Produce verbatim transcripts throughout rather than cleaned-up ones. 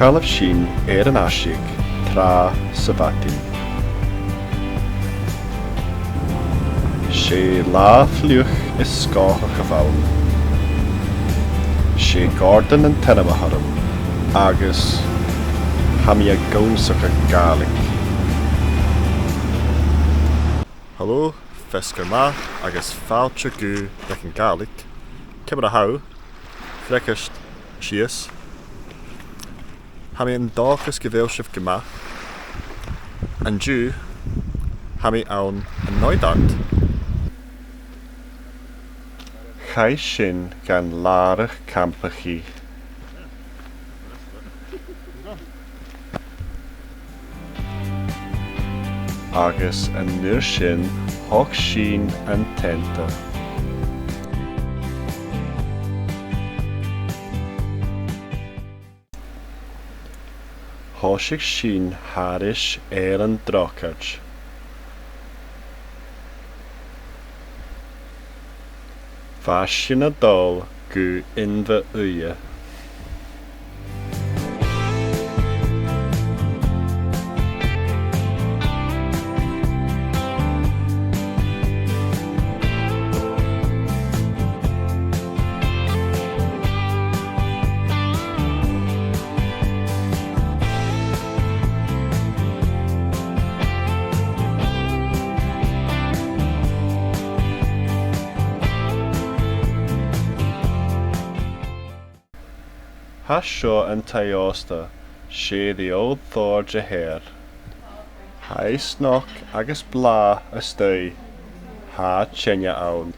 Chaidh sinn air an aiseag tràth sa mhadainn. 'S e latha fliuch is sgòthach a bh' ann. 'S e Gordon an t-ainm a th' orm agus tha mi ag ionnsachadh Gàidhlig. Hello, feasgar math agus fàilte gu Beagan Gàidhlig. Ciamar a tha thu? Freagairt sìos. Tha mi an dòchas gu bheil sibh gu math. An-diugh, tha mi ann an Knoydart. Chaidh sinn gun làrach campachaidh. Agus an uair sin, thog sinn an teanta. Thòisich sinn thairis air an drochaid. Bha sinn a' dol gu Inbhir Aoidh. Tha seo an taigh-òsta, 's e The Old Forge a th' air. Tha e snog agus blàth a-staigh. Tha teine ann.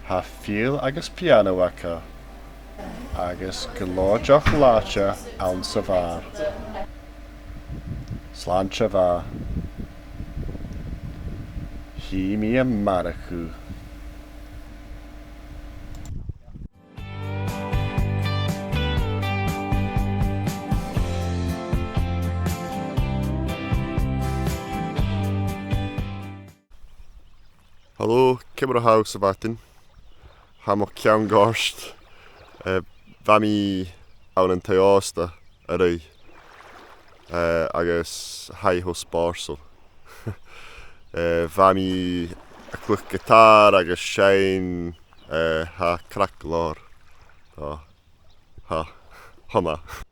Tha fidheall agus piàno aca. Agus gu leòr deoch-làidir anns a' bhàr. Slàinte mhath. Chì mi a-màireach thu. Hello, ciamar a tha thu sa mhadainn? Tha mo cheann goirt. Eh, bha mi ann an taigh-òsta a-raoir. Eh, agus tha e cho spòrsail. Eh, bha mi a' cluich giotàr agus seinn, eh, tha craic gu leòr. Tha, tha, tha math.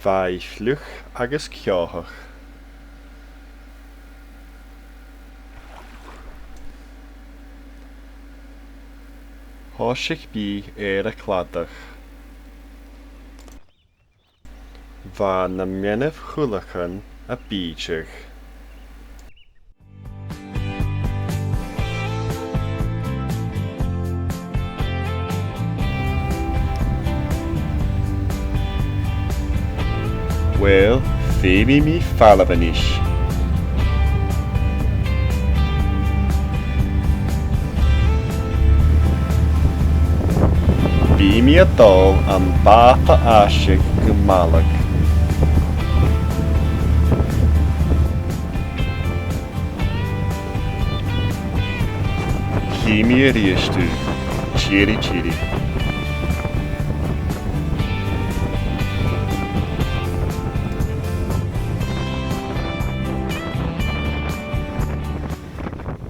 Bha e fliuch agus ceòthach. Thòisich bith air a' chladach. Bha na meanbh-chuileagan a' bìdeadh. Uill, feumaidh mi falbh a-nis. Bidh mi a' dol am bàta-aiseig gu Malaig. Chì mi a-rithist thu. Tìoraidh, tìoraidh.